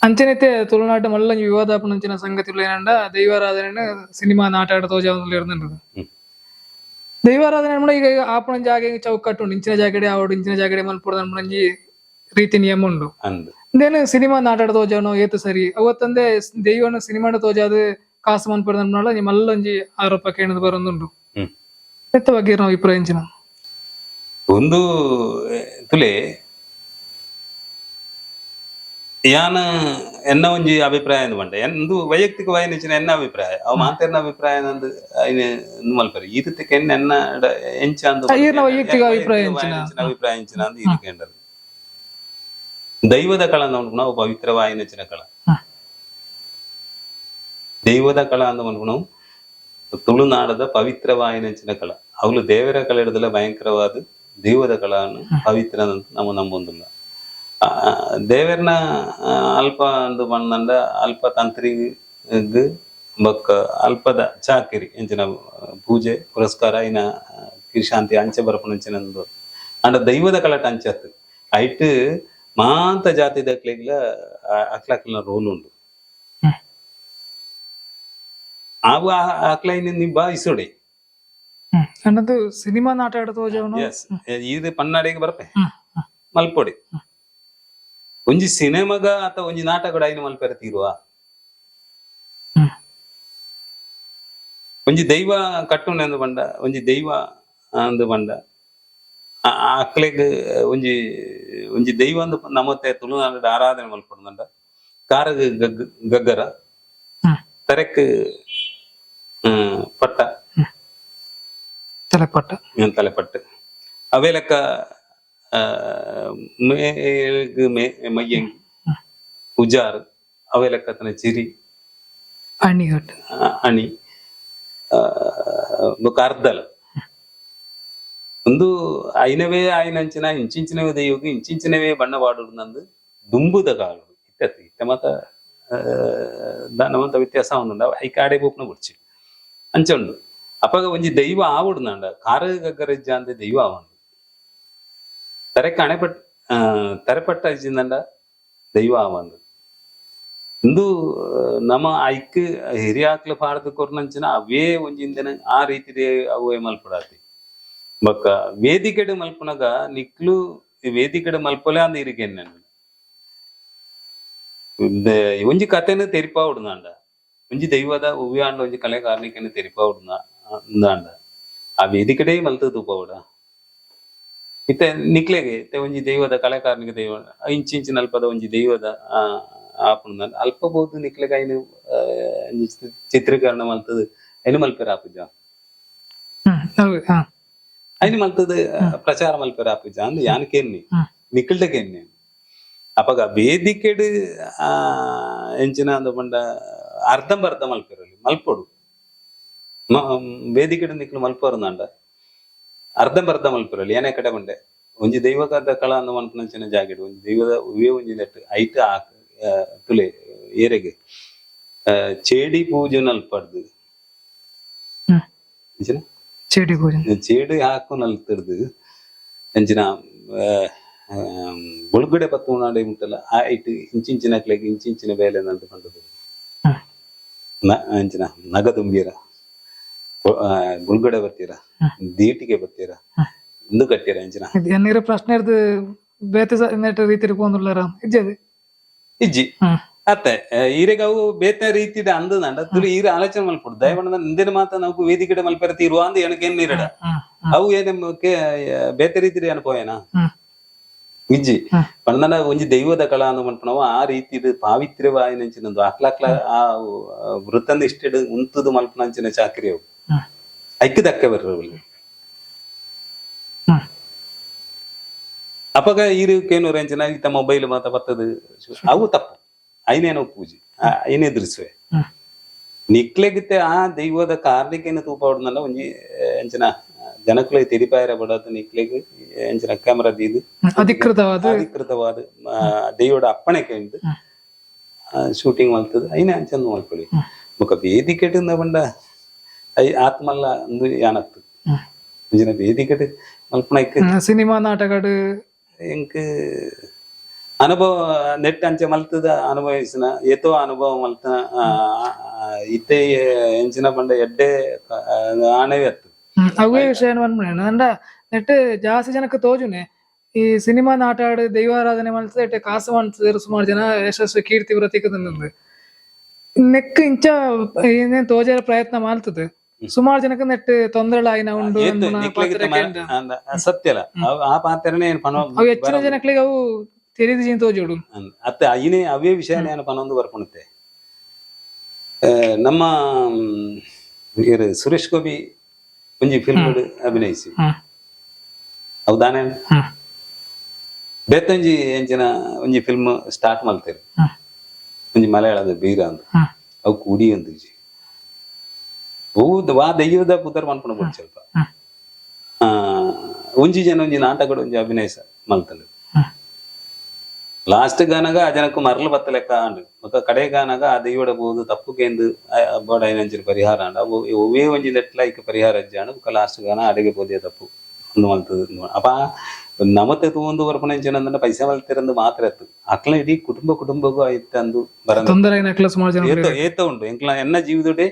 ಅಂಚನೆತೆ ತುಳುನಾಡು ಮಲ್ಲಂಜಿ ವಿವಾದ ಆಪುನಂಚಿನ ಸಂಗತಿಲು ಏನಂಡ ದೈವಾರಾಧನೆ ಸಿನಿಮಾ ನಾಟ ತೋಜಾವೊಂದು ಇರ್ದಂಡದು. ದೈವಾರಾಧನೆ ಪಂಡ ಈಗ ಆಪುನ ಜಾಗೆ ಚೌಕಟ್ಟು ಉಂಡು, ಇಂಚಿನ ಜಾಗಡೆ ಆವಡು, ಇಂಚಿನ ಜಾಗಡೆ ಮಲ್ಪೊಡು ಅನ್ಪುನಂಜಿ ರೀತಿ ನಿಯಮ ಉಂಡು. ಅಂದ್. ಇಂದೇನು ಸಿನಿಮಾ ನಾಟಕ ತೋಜಾವನು ಏತು ಸರಿ? ಅವತ್ತಂದೆ ದೈವನ ಸಿನಿಮಾಡ ತೋಜಾದ್ ಕಾಸು ಮನ್ಪೊಡು ಅನ್ಪುನಲ ಮಲ್ಲೊಂಜಿ ಆರೋಪ ಕೇಣದು ಬರೊಂದುಂಡು. ಎತ್ತ ಬಗ್ಗೆ ನಾವು ಅಭಿಪ್ರಾಯ ಇಂಚಿನ? ಒಂದು ತುಲೆ ಯಾನ ಎನ್ನ ಒಂಜಿ ಅಭಿಪ್ರಾಯ ಅಂದ್ ಪಂಡ, ಎಂದು ವೈಯಕ್ತಿಕ ವಾಯಿನಚಿನ ಎನ್ನ ಅಭಿಪ್ರಾಯ, ಅವು ಮಾತೆರ್ನ ಅಭಿಪ್ರಾಯ ನಂದು ಐನ ಇಂದು ಮಲ್ಪರೆ ಈ ರೀತಿ ಎನ್ನ ಎನ್ನ ಎಂಚ ಅಂದ್. ಈರ್ನ ವೈಯಕ್ತಿಕ ಅಭಿಪ್ರಾಯ ಎಂಚಿನ? ವಾಯಿನಚಿನ ಅಭಿಪ್ರಾಯ ಎಂಚಿನ ಅಂದ್ ಈ ಕೇಂಡರು. ದೈವದ ಕಳ ಅಂದ್ ನಾವು ಪವಿತ್ರ ವಾಯಿನಚಿನ ಕಳ. ದೈವದ ಕಳ ಅಂದ್ ಮನ್ಪುನವು ತುಳುನಾಡದ ಪವಿತ್ರ ವಾಯಿನಂಚಿನ ಕಳ. ಅವಳು ದೇವರ ಕಳ ಹಿಡ್ದಲ ಭಯಂಕರವಾದ ದೈವದ ಕಳನ್ನು ಪವಿತ್ರ ಅಂತ ನಮ್ಮ ನಂಬೊಂದಿಲ್ಲ. ದೇವರ್ನ ಅಲ್ಪ ಅಂದು ಬಂದಂಡ ಅಲ್ಪ ತಂತ್ರಿಗ್ ಬೊಕ್ಕ ಅಲ್ಪದ ಚಾಕಿರಿ ಎಂಚಿನ ಪೂಜೆ ಪುರಸ್ಕಾರ ಇನ ಕಿರಿಶಾಂತಿ ಅಂಚೆ ಬರಪುನಂಚಿನ ಅಂದು. ಅಂಡ ದೈವದ ಕಳಟ ಅಂಚತ್ ಐಟ್ ಮಾಂತ ಜಾತಿದಕ್ಲೆಗ್ಲ ಅಕ್ಲಕ್ಲೆನ ರೋಲ್ ಉಂಡು. ಆವು ಅಕ್ಲೈನ್ ನಿಭಾಯಿಸೋಡೆ. ಅನ್ನದು ಸಿನಿಮಾ ನಾಟಕ ತೋಜಾವನು. ಎಸ್, ಇದು ಪನ್ನಾಡಿಗೆ ಬರ್ಪೆ. ಹ್ಮ್ ಹ್ಮ್. ಮಲ್ಪೊಡಿ ಒಂಜಿ ಸಿನಿಮಾಗ ಅಥವಾ ಒಂಜಿ ನಾಟಕಡ ಐನು ಮಲ್ಪೆರೆ ತೀರುವ. ಒಂಜಿ ದೈವ ಕಟ್ಟುಂಡು ಅಂದ್ ಪಂಡ, ಒಂಜಿ ದೈವ ಅಂದ್ ಪಂಡ ಅಕ್ಲೆಗ್ ಒಂಜಿ ಒಂಜಿ ದೈವ ಅಂದ್ ನಮತ್ತೆ ತುಳುನಾಡು ಆರಾಧನೆ ಮಲ್ಪೊಡುಂಡ ಕಾರಗ್ ಗಗ್ಗರ, ತರೆಕ್ ಪಟ್ಟ. ತಲೆಪಟ್ಟ. ತಲೆಪಟ್ಟು ಅವೇ ಲೆಕ್ಕ ಮೇಗ್ ಮೇ ಮಯ್ಯಂಗಿ ಉಜಾರ್ ಅವೇ ಲೆಕ್ಕ ತನ ಚಿರಿ. ಅಣಿಗಟ್ಟು. ಅಣಿ ಬೊಕ್ಕ ಅರ್ಧಲ ಒಂದು ಐನವೇ ಆಯ್ನಂಚಿನ ಇಂಚಿಂಚಿನವೇ ದೈವಗ್ ಇಂಚಿಂಚಿನವೇ ಬಣ್ಣ ಪಾಡುಡು ದುಂಬುದ ಕಾಲಡು ಇತ್ತತ್. ಇತ್ತೆ ಮಾತ ದಾನ ಮಾತ ವ್ಯತ್ಯಾಸ ಉಂಡು. ಐಕ್ ಆಡೆ ಪೋಪುನ ಬುಡ್ಚಿ ಅಂಚ ಉಂಡು. ಅಪಗ ಒಂಜಿ ದೈವ ಆವೊಡು ನಾಂಡ ಕಾರ ಗಗ್ಗರ ಇಜ್ಜಾಂದೆ ದೈವ ಆವಂದು, ತರೆಕ್ ಅಣೆಪಟ್ ತರೆಪಟ್ಟ ಇಜ್ಜಿಂದಂಡ ದೈವ ಆವಂದು. ಇಂದು ನಮ ಐಕ್ ಹಿರಿಯಾಕ್ಲು ಪಾಡ್ದು ಕೊರ್ನಂಚಿನ ಅವೇ ಒಂಜಿ ಇಂದೆನ ಆ ರೀತಿದೇ ಅವೇ ಮಲ್ಪಡಾತಿ. ಬೊಕ್ಕ ವೇದಿಕೆಡ್ ಮಲ್ಪುನಗ ನಿಕ್ಲು ವೇದಿಕೆಡ್ ಮಲ್ಪೊಲೆ ಅಂದ್ ಇರಿಕೆನ್ ಒಂಜಿ ಕತೆನ್ ತೆರಿಪಾವೊಡು ನಾಂಡ, ಒಂಜಿ ದೈವದ ಒವ್ವೆ ಆಂಡ ಒಂಜಿ ಕಲೆ ಕಾರ್ಣಿಕೆನ್ ತೆರಿಪಾವೊಡು ನಾಂಡ ಆ ವೇದಿಕೆಡೇ ಮಲ್ತ್ ತೂಪಾವೊಡ. ಇತ್ತೆ ನಿಕ್ಲೆಗೆ ಇತ್ತೆ ಒಂಜಿ ದೈವದ ಕಲೆ ಕಾರ್ಣಿಕ ದೈವ ಇಂಚಿ ಇಂಚಿನ ಅಲ್ಪದ ಒಂಜಿ ದೈವದ ಆಪುಂಡು. ಅಲ್ಪ ಪೋದು ನಿಕ್ಲೆಗ್ ಐನ್ ಒಂಜಿ ಚಿತ್ರೀಕರಣ ಮಲ್ತದ್ ಐನ್ ಮಲ್ಪೆರೆ ಆಪುಜ? ಹ್ಮ್ ಹೌದು ಹಾ. ಐನ್ ಮಲ್ತದ್ ಪ್ರಚಾರ ಮಲ್ಪೆರೆ ಆಪುಜ ಅಂದ್ ಯಾನ್ ಕೇನ್ನಿ. ನಿಕಲ್ಡ ಕೇನ್ನಿ. ಅಪಗ ವೇದಿಕೆಡ್ ಎಂಚಿನ ಅಂದ್ ಪಂಡ ಅರ್ಧಂಬರ್ಧ ಮಲ್ಪೆರೊಲಿ ಮಲ್ಪೊಡು. ವೇದಿಕೆಡ್ ನಿಕ್ಲು ಮಲ್ಪೊರುಂದಾಂಡ ಅರ್ಧಂಬರ್ಧ ಮಲ್ಪೆರೊಲಿ. ಏನೇ ಕಡೆ ಪಂಡೆ ಒಂಜಿ ದೈವದ ಕಳ ಅಂದ್ ಮನ್ಪುನಂಚಿನ ಜಾಗೆಡ್ ಒಂಜಿ ದೈವದ ಒವ್ವೇ ಒಂಜಿ ನೆಟ್ ಐಟ್ ಆ ತುಲೆ ಏರೆಗ್ ಚೇಡಿ ಪೂಜೆ ನಲ್ಪಡ್ದು. ಎಂಚಿನ? ಚೇಡಿ ಪೂಜೆ. ಚೇಡಿ ಹಾಕು ನಲ್ತಿರ್ದು ಎಂಚಿನ ಬುಳ್ಗಡೆ ಪತ್ತುನಾಡೆ ಉಂಟಲ್ಲ, ಆ ಐಟ್ ಇಂಚಿಂಚಿನಕ್ಲೆಗ್ ಇಂಚಿಂಚಿನ ಬೇಲೆ ನಂತ ಪಂಡದು. ಎಂಚಿನ ನಗ ತುಂಬಿರ, ಬುಳ್ಗಡೆ ಬರ್ತೀರ, ದೀಟಿಗೆ ಬರ್ತೀರ, ಇಂದು ಕಟ್ಟಿರ ಎಂಚಿನ. ಎನ್ನೀರ ಪ್ರಶ್ನೆ ಇರ್ದು ಬೇತೆ ನೆಟ್ ರೀತಿಡ್ ಪೋಂದುಲ್ಲಾರ ಇಜ್ಜದು. ಇಜ್ಜಿ. ಅತ್ತೆ ಈರೆಗ್ ಅವು ಬೇತೆ ರೀತಿದ ಅಂದದಂಡ ತುಳು ಈರ ಆಲೋಚನೆ ಮಲ್ಪೊಡು. ದಯಮಂಡ ಇಂದಿನ ಮಾತ ನಾವು ವೇದಿಕೆಡೆ ಮಲ್ಪೆರೆ ತೀರುವ ಅಂದ್ ಎನಕ್ ಎನ್ನಿರಡ. ಹ್ಮ್ ಹ್ಮ್ ಅವು ಏನ ಬೇತೆ ರೀತಿದ ಏನ ಪೋಯೇನಾ? ಇಜ್ಜಿ. ಪಂಡನ ಒಂಜಿ ದೈವದ ಕಳ ಅಂದ್ ಮನ್ಪುನವು ಆ ರೀತಿದ ಪಾವಿತ್ರ್ಯವಾಯಿನಂಚಿನಂದು ಅಕ್ಲಕ್ಲ ಆ ವೃತ್ತಂದ ಇಷ್ಟೆಡ್ ಉಂತುದು ಮಲ್ಪುನಂಚಿನ ಚಾಕರಿ ಅವು. ಐಕ್ ದಕ್ಕೆ ಬರ್ರವಲ್ಲಿ. ಅಪಗ ಈರು ಕೇನೂರು ಎಂಚಿನ ಇತ್ತ ಮೊಬೈಲ್ ಮಾತ ಬತ್ತದು, ಅವು ತಪ್ಪು. ಐನೇನೋ ಪೂಜೆ ಐನೇ ಎದುರಿಸುವೆ. ನಿಕ್ಲೆಗಿತ್ತೆ ಆ ದೈವದ ಕಾರ್ಣಿಕೆನ ತೂಪಾವಡ್ನಲ್ಲ ಒಂಜಿ ಎಂಚಿನ ಜನಕ್ಲೆ ತೆರಿಪಾಯರ ಬಡದು ನಿಕ್ಲೆಗ್ ಎಂಚಿನ ಕ್ಯಾಮರಾ ದೀದ್ ಅಧಿಕೃತವಾದ ಅಧಿಕೃತವಾದ ದೈವದ ಅಪ್ಪಣೆ ಕೇಂದ್ ಶೂಟಿಂಗ್ ಮಲ್ತದ ಐನ ಅಂಚಂದು ಮಲ್ಪೊಲಿ. ಬೊಕ ವೇದಿಕೆಡ್ ಪಂಡ I ಆತ್ಮಲ್ಲ ಅಂದು ಯಾನತ್ತು. ಒಂಜಿನ ವೇದಿಕೆಡ್ ಮಲ್ಪುನ ಐಕ್ ಸಿನಿಮಾ ನಾಟಕಡ್ ಎಂಕ್ ಅನುಭವ ನೆಟ್ ಅಂಚೆ ಮಲ್ತದ ಅನುಭವಿಸಿನ ಏತೋ ಅನುಭವ ಮಲ್ತ ಇತ್ತೆ ಎಂಚಿನ ಪಂಡ ಎಡ್ಡೆ ಆಣವೇ ಅತ್ತು. ಅವೇ ವಿಷಯ ಪನ್ಪುನೆ ಅಂಡ ನೆಟ್ ಜಾಸ್ತಿ ಜನಕ್ಕೆ ತೋಜುನೆ ಈ ಸಿನಿಮಾ ನಾಟ ಆಡ್ ದೈವಾರಾಧನೆ ಮಲ್ತದೆ ಇಟ್ಟೆ ಕಾಸು ಮಲ್ತದೆ. ಸುಮಾರು ಜನ ಯಶಸ್ಸು ಕೀರ್ತಿ ಪ್ರತೀಕದಂದು ನೆಕ್ ಇಂಚ ಏನೇನ್ ತೋಜರ ಪ್ರಯತ್ನ ಮಾಡ್ತದೆ. ಸುಮಾರು ಜನಕ್ಕೆ ನೆಟ್ ತೊಂದರೆ ಆಯ್ನ ಉಂಡು ಏತ್ ಅನ್ಪುನ ನಿಕ್ಲೆಗ್ ಪಾತ್ರ ಕೇಂಡ. ಸತ್ಯಲ ಆ ಪಾತ್ರನೇ ಏನ್ ಪನ ಅವು ಹೆಚ್ಚಿನ ಜನಕ್ಲೆಗ್ ಅವು ತೆರಿದು ತೋಜೋಡು. ಅತ್ತೆ ಐನೇ ಅವೇ ವಿಷಯ ನಾನು ಪನೊಂದು ಬರ್ಪುಣತೆ. ನಮ್ಮ ಇರು ಸುರೇಶ್ ಗೋಪಿ ಒಂಜಿ ಫಿಲ್ಮ್ ಅಭಿನಯಿಸಿ. ಹೌದಾನೆ? ಬೇತೊಂಜಿ ಎಂಚಿನ ಒಂಜಿ ಫಿಲ್ಮ್ ಸ್ಟಾರ್ಟ್ ಮಲ್ತೇರು. ಒಂಜಿ ಮಲಯಾಳದ ಬೀರ ಅಂದ್. ಅವು ಕೂಡಿ ಅಂದಿಜಿ ವಾ ದೈವದ ಪುದರ್ ಮನ್ಪುಣ ಬೊಡ್ಚಿ ಅಲ್ಪ. ಒಂಜಿ ಜನ ಒಂಜಿ ನಾಟಕಡ್ ಒಂಜಿ ಅಭಿನಯಿಸ ಮಲ್ತಂಡು. ಲಾಸ್ಟ್ ಗಾನಗ ಆ ಜನಕ್ಕೆ ಮರಳು ಬತ್ತ ಲೆಕ್ಕ ಆಂಡ್. ಬೊಕ ಕಡೆ ಗಾನಗ ಆ ದೈವಡ ಬೋದು ತಪ್ಪು ಕೇಂದು ಬೋಡ ಐನಂಚಿನ ಪರಿಹಾರ ಆಂಡ್. ಅವು ಒವ್ವೇ ಒಂಜಿ ನೆಟ್ಲ ಐಕ್ ಪರಿಹಾರ ಅಜ್ಜಿ ಆಂಡ್. ಬೊಕ ಲಾಸ್ಟ್ ಗಾನ ಅಡೆಗೆ ಪೋದಿಯ ತಪ್ಪು ಒಂದು ಮಲ್ತದ. ಅಪ ನಮತೆ ತೂವೊಂದು ಬರ್ಪುನ ಎಂಚಿನ ಅಂದ್ಂಡ ಪೈಸೆ ಮಲ್ತಿರಂದು ಮಾತ್ರ ಎತ್ತು ಅಕ್ಲ ಇಡೀ ಕುಟುಂಬ ಕುಟುಂಬಗೂ ಐತೆ ಅಂದು ಬರಂದ. ತೊಂದರೆ ಆಯ್ನ ಸುಮಾರು ಜನ. ಏತ ಏತ ಉಂಡು ಎಂಕ್ಲ ಎನ್ನ ಜೀವಿತೋಡೆ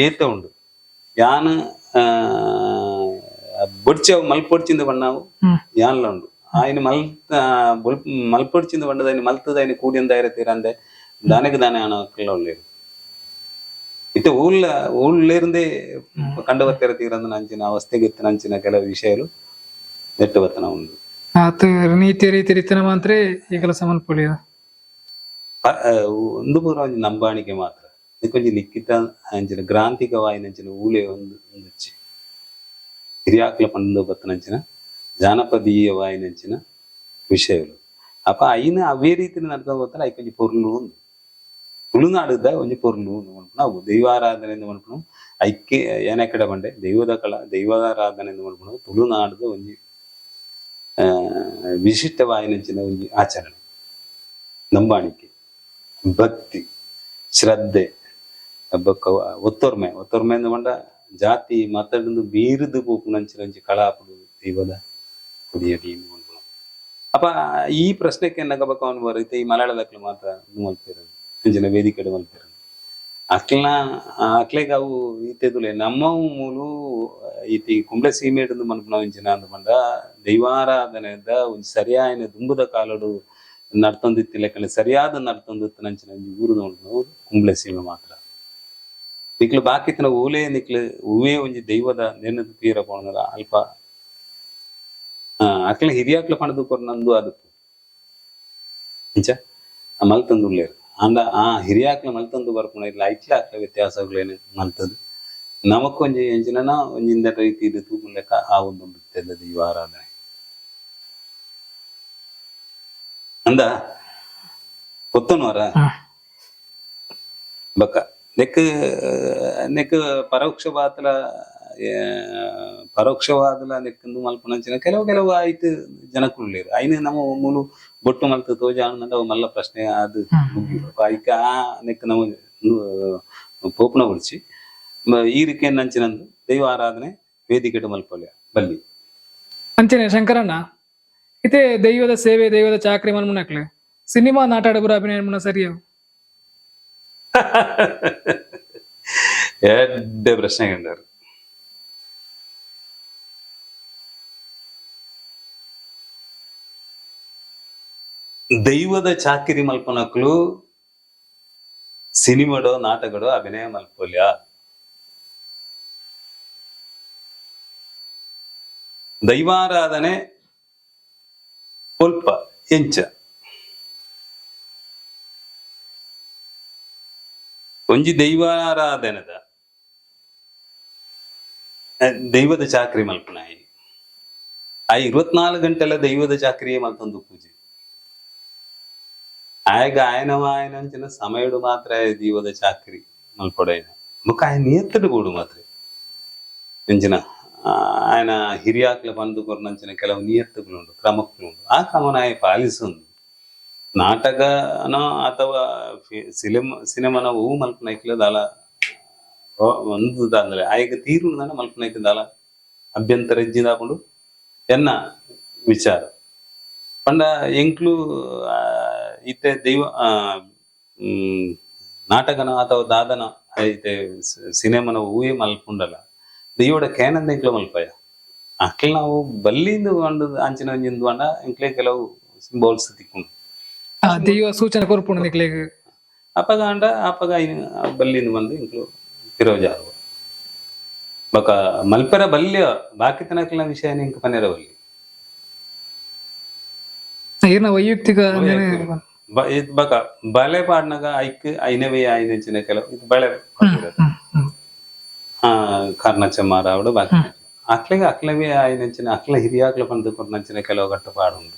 ಏತ ಉಂಡು. ಯಾನ್ ಬೊಡ್ಚಿ ಅವು ಮಲ್ಪೊಡ್ಚಿಂದ ಬಣ್ಣವು. ಯಾನ್ಲ ಉಂಡು ಆಯ್ನ ಮಲ್ ಮಲ್ಪೊಡ್ಚಿಂದ ಬಣ್ಣದ ಐನ್ ಮಲ್ತದ ಐನ್ ಕೂಡಿಂದ ಐರ ತೀರಂದೆ ದಾನೆಗ್ ದಾನೆ ಅಕ್ಲ ಉಳ್ಳೇರು. ಇತ್ತೆ ಊళ్ళ ಊళ్ళೇರುಂದೇ ಕಂಡು ಬತ್ತೆರ ತೀರಂದ ನಂಚಿನ ಅವಸ್ಥೆಗೆ ಇತ್ತಿನ ಅಂಚಿನ ಕೆಲವು ವಿಷಯలు ನೆಟ್ಟು ಬತ್ತನ ಉಂಡು. ಆತ ನೀತಿ ರೀತಿ ರೀತಿನ ಮಾತ್ರ ಈ ಕೆಲಸ ಮಲ್ಪೊಲಿ. ಒಂದು ಪೂರ ಒಂಜಿ ನಂಬಾಣಿಕೆ ಮಾತ್ರ. ಇದಕ್ಕೊಂಜಿ ಲಿಖಿತ ಅಂಚಿನ ಗ್ರಾಂಥಿಕವಾಯಿನಂಚಿನ ಊಲೆ ಒಂದು ಒಂದುಚ್ಚಿ ಹಿರಿಯಾಕ್ಲ ಪಂದು ಬತ್ತನಂಚಿನ ಜಾನಪದೀಯವಾಯಿನಂಚಿನ ವಿಷಯಗಳು. ಅಪ್ಪ ಐನ ಅವೇ ರೀತಿಯಲ್ಲಿ ನಡ್ತಾ ಹೋಗ್ತಾರೆ. ಐಕೊಂಜಿ ಪೊರ್ಲು ಉಂದು ತುಳುನಾಡುದ ಒಂಜಿ ಪೊರ್ಲು ಉಂದು ಮನ್ಪುನ. ಅವು ದೈವಾರಾಧನೆ ಎಂದು ಮನ್ಪುನ. ಐಕ್ಕೆ ಏನ ಕಡೆ ಬಂಡೆ ದೈವದ ಕಳ ದೈವಾರಾಧನೆ ಎಂದು ಮನ್ಪುನ. ತುಳುನಾಡುದ ಒಂಜಿ ವಿಶಿಷ್ಟವಾಯಿನಂಚಿನ ಒಂಜಿ ಆಚರಣೆ, ನಂಬಾಣಿಕೆ, ಭಕ್ತಿ, ಶ್ರದ್ಧೆ, ಬೊಕ್ಕ ಒತ್ತೊರ್ಮೆ. ಒತ್ತೊರ್ಮೆ ಅಂದ್ ಪಂಡ ಜಾತಿ ಮತಡ್ ಬೀರುದು ಪೋಪುನಂಚಿನ ಒಂಜಿ ಕಳಾಪುಡು ದೈವದ ಕೊಡಿಯಡಿ ಮನ್ಪುನ. ಅಪ ಈ ಪ್ರಶ್ನೆಗೆ ಎನ್ನಗ ಬೊಕ್ಕ ಅವನು ಬರುತ್ತೆ. ಈ ಮಲಯಾಳದಕ್ಲು ಮಾತ್ರ ಇದು ಮಲ್ಪೆರ್, ಅಂಚಿನ ವೇದಿಕೆಡ್ ಮಲ್ಪೆರ್. ಅಕ್ಲ್ನ ಅಕ್ಲೆಗ್ ಅವು ಇತ್ತೆದುಲೆ ನಮ್ಮವು ಮೂಲು ಇತಿ ಕುಂಬ್ಳೆ ಸೀಮೆಡ್ ಮನ್ಪುನ ಇಂಚಿನ ಅಂದ್ ಪಂಡ ದೈವಾರಾಧನೆದ ಒಂಜಿ ಸರಿಯಾಯಿನ ದುಂಬುದ ಕಾಲಡು ನಡ್ತೊಂದಿತ್ತಿ ಲೆಕ್ಕನೆ ಸರಿಯಾದ ನಡ್ತೊಂದಿತ್ತಿನಂಚಿನ ಒಂಜಿ ಊರು ನೋಡುದು ಕುಂಬ್ಳೆ ಸೀಮೆ ಮಾತ್ರ. ನಿಕ್ಲು ಬಾಕಿತ್ತಿನ ಓಲೇ ನಿಕ್ಲು ಹೂವೇ ಒಂಜಿ ದೈವದ ನೆನದು ತೀರ ಪೋಣದ ಅಲ್ಪ ಅಕ್ಲ ಹಿರಿಯಾಕ್ಲ ಪಣದು ಕೊರ್ನಂದು ಅದಪ್ಪು ಇಂಚ ಮಲ್ತಂದು ಉಲ್ಲೇರು. ಅಂಡ ಆ ಹಿರಿಯಾಕ್ಲ ಮಲ್ತಂದು ಬರ್ಪುನ ಇಲ್ಲ ಐಟ್ಲ ಅಕ್ಲ ವ್ಯತ್ಯಾಸಗಳೇನು ಮಲ್ತದು ನಮಕ್ಕೊಂಜಿ ಎಂಚಿನ ಒಂಜಿ ಇಂದ ರೀತಿ ಇದು ತೂಪುನ ಲೆಕ್ಕ ಆ ಒಂದು ಇತ್ತೆದ ದೈವಾರಾಧನೆ ಅಂದ ಕೊತ್ತನವರ. ಬೊಕ್ಕ ನೆಕ್ ನೆಕ್ ಪರೋಕ್ಷವಾದಲ ಪರೋಕ್ಷವಾದಲ ನೆಕ್ ಮಲ್ಪುನಂಚಿನ ಕೆಲವು ಕೆಲವು ಆಯ್ತು ಜನಕುಲು ಐನ್ ನಮ್ಮ ಮೂಲು ಬೊಟ್ಟು ಮಲ್ತ್ ತೋಜಾಂಡ ಅವು ಮಲ್ಲ ಪ್ರಶ್ನೆ ಅದು ಮುಗಿಯುಡು. ಐಕ್ ಆ ನೆಕ್ ನಮ್ಮ ಪೋಪುನ ಬೊಡ್ಚಿ. ಈ ರೀತಿ ನಂಚಿನಂದು ದೈವ ಆರಾಧನೆ ವೇದಿಕೆಡ್ ಮಲ್ಪೊಲಿ ಬಲ್ಲಿ. ಅಂಚನೆ ಶಂಕರಣ್ಣ, ಇತ್ತೆ ದೈವದ ಸೇವೆ ದೈವದ ಚಾಕ್ರಿ ಮನ್ಮುನಕ್ಲೆ ಸಿನಿಮಾ ನಾಟಾಡ ಪೂರ ಅಭಿನಯ ಮನ್ಪುನ ಸರಿಯವು? ಎಡ್ಡೆ ಪ್ರಶ್ನೆ ಕಂಡಾರ. ದೈವದ ಚಾಕಿರಿ ಮಲ್ಪನಕ್ಲು ಸಿನಿಮಾಡೋ ನಾಟಕಡೋ ಅಭಿನಯ ಮಲ್ಪೊಲ್ಯ. ದೈವಾರಾಧನೆ ಒಲ್ಪ ಎಂಚ ಒಂಜಿ ದೈವಾರಾಧನೆದ ದೈವದ ಚಾಕ್ರಿ ಮಲ್ಪುನಾಯಿ ಆ 24 ಗಂಟೆಲ ದೈವದ ಚಾಕ್ರಿಯೇ ಮಲ್ತೊಂದು ಪೂಜೆ ಆಯಗ ಆಯನವ ಆಯನಂಚಿನ ಸಮಯಡು ಮಾತ್ರ ದೈವದ ಚಾಕ್ರಿ ಮಲ್ಪೊಡಾಯ್ನ. ಬೊಕ್ಕ ಆಯನ ನಿಯತ್ತುಡು ಬೋಡು ಮಾತ್ರ. ಎಂಚಿನ ಆಯನ ಹಿರಿಯಾಕ್ಲ ಪಂದ್ ಕೊರ್ನಂಚಿನ ಕೆಲವು ನಿಯತ್ತುಗಳು ಉಂಡು, ಕ್ರಮಕ್ಕಳು ಉಂಡು. ಆ ಕ್ರಮನ ಆಯೆ ಪಾಲಿಸೊಂದು ನಾಟಕನೋ ಅಥವಾ ಸಿನಿಮಾ ಸಿನಿಮಾನ ಹೂ ಮಲ್ಪುನೈಕ್ಲ ದಾಲ ಒಂದು ದಾಲ ಆಯಗ ತೀರುನ ಮಲ್ಪುನೈಕ್ ದಾಲ ಅಭ್ಯಂತರ ಇಜ್ಜಿದಾಪುಂಡು ಎನ್ನ ವಿಚಾರ. ಪಂಡ ಎಂಕ್ಲು ಇತ್ತೆ ದೈವ ನಾಟಕನ ಅಥವಾ ದಾದನ ಐತೆ ಸಿನಿಮಾನ ಊಹೆ ಮಲ್ಪುಂಡಲ ದೈವಡ ಕೇನಂದ ಎಂಕ್ಲ ಮಲ್ಪಯ. ಅಕ್ಲ್ ನಾವು ಬಲ್ಲಿಂದು ಒಂದು ಅಂಚಿನ ಒಂಜಿಂದು ಪಂಡ ಎಂಕ್ಲೆ ಕೆಲವು ಸಿಂಬಲ್ಸ್ ತಿಕ್ಕುಂಡು. ಆ ದೈವ ಸೂಚನೆ ಕೊರ್ಪುಂಡು ನಿಕ್ಲೆಗ್. ಅಪಗ ಆಂಡ ಅಪಗ ಐನ್ ಬಲ್ಲಿಂದು ಬಂದು ಎಂಕ್ಲು ಪಿರೋಜಾರು ಬೊಕ ಮಲ್ಪೆರ ಬಲ್ಯ ಬಾಕಿ ತನಕ್ಲಿನ ವಿಷಯ ಎಂಕ್ ಪನೆರ ಬಲ್ಲಿ. ಈರ್ನ ವೈಯಕ್ತಿಕ ಅಂದನೆ. ಇದ್ ಬಕ ಬಲೆ ಪಾಡ್ನಗ ಐಕ್ ಐನವೇ ಐನಂಚಿನ ಕೆಲವು ಇದು ಬಳೆ ಹ್ಮ್ ಹ್ಮ್ ಆ ಕರ್ಣಚ ಮಾರಾವಡು ಬಾಕಿ ಅಕ್ಲೆಗೆ ಅಕ್ಲವೇ ಆಯ್ನಂಚಿನ ಅಕ್ಲ ಹಿರಿಯಾಕ್ಲ ಪಂದ್ ಕೊರ್ನಂಚಿನ ಕೆಲವು ಕಟ್ಟು ಪಾಡುಂಡು.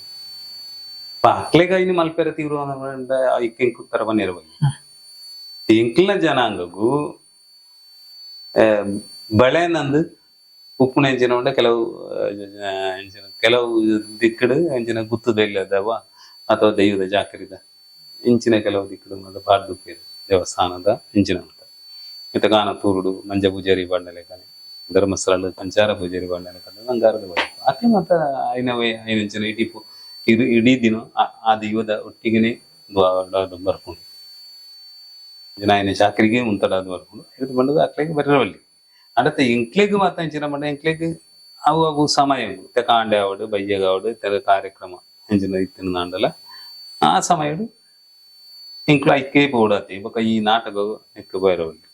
ಅಕ್ಲೆಗ ಐನು ಮಲ್ಪೆರ ತೀವ್ರ ಐಕ್ ಎಂಕ್ ಉತ್ತರ ಪನೆರ ಬಲ್ಲಿ. ಎಂಕ್ಲ ಜನಾಂಗಗು ಬಳೆ ನಂದು ಉಪ್ಪುನ ಎಂಚಿನ ಉಂಡ ಕೆಲವು ಎಂಚಿನ ಕೆಲವು ದಿಕ್ಕಡು ಎಂಚಿನ ಗುತ್ತದ ಇಲ್ಲದವ ಅಥವಾ ದೈವದ ಜಾಕರಿದ ಇಂಚಿನ ಕೆಲವು ದಿಕ್ಕಡು ಮಾತ ಪಾಡ್ದು ದೇವಸ್ಥಾನದ ಇಂಚಿನ ಅಂತ ಇತ್ತ ಗಾನ ತೂರುಡು ಮಂಜ ಪೂಜಾರಿ ಬಾಂಡಲೆ ಕಾನೆ ಧರ್ಮಸ್ಥಳ ಕಂಚಾರ ಪೂಜಾರಿ ಬಾಂಡಲೆ ಕಾನೆ ಬಂಗಾರದ ಬಳೆ ಅಕ್ಲೆ ಮಾತ ಐನವೇ ಐನಂಚಿನ ಇಡೀ ಇಡೀ ಇಡೀ ದಿನ ಆ ಆ ದೈವದ ಒಟ್ಟಿಗೆನೆ ಬರ್ಪುಂಡು. ಜನ ಐನ ಚಾಕರಿಗೆ ಮುಂತಡಾದ ಬರ್ಪುಂಡು. ಇದು ಬಂದದ ಅಕ್ಲೆಗ್ ಬರವಲ್ಲಿ ಅಂಡತ ಎಂಕ್ಲೆಗ್ ಮಾತ ಇಂಚಿನ ಪಂಡ ಎಂಕ್ಲೆಗ್ ಅವು ಅವು ಸಮಯ ಕಾಂಡೆ ಆವಡು ಬಯ್ಯಗ ಆವಡು ಇತರ ಕಾರ್ಯಕ್ರಮ ಎಂಚಿನ ಇತ್ತಿನ ನಾಂಡಲ ಆ ಸಮಯಡು ಎಂಕ್ಲು ಐಕೆ ಪೋಡಾತಿ. ಬೊಕ ಈ ನಾಟಕ ಎಕ್ಕು ಬೈರವಲ್ಲಿ.